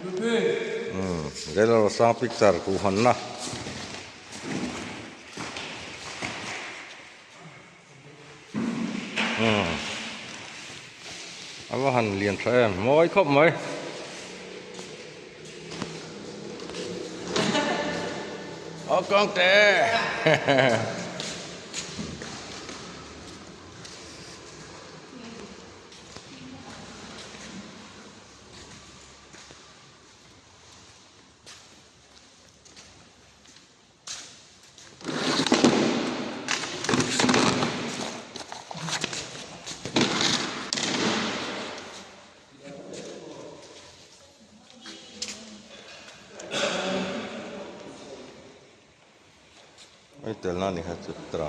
Umm Lalrosanga picture kuh hawnna. Umm a va han lian tha em mawi khawp mai. Aw kawngte Hei telna a ni kha chu tra.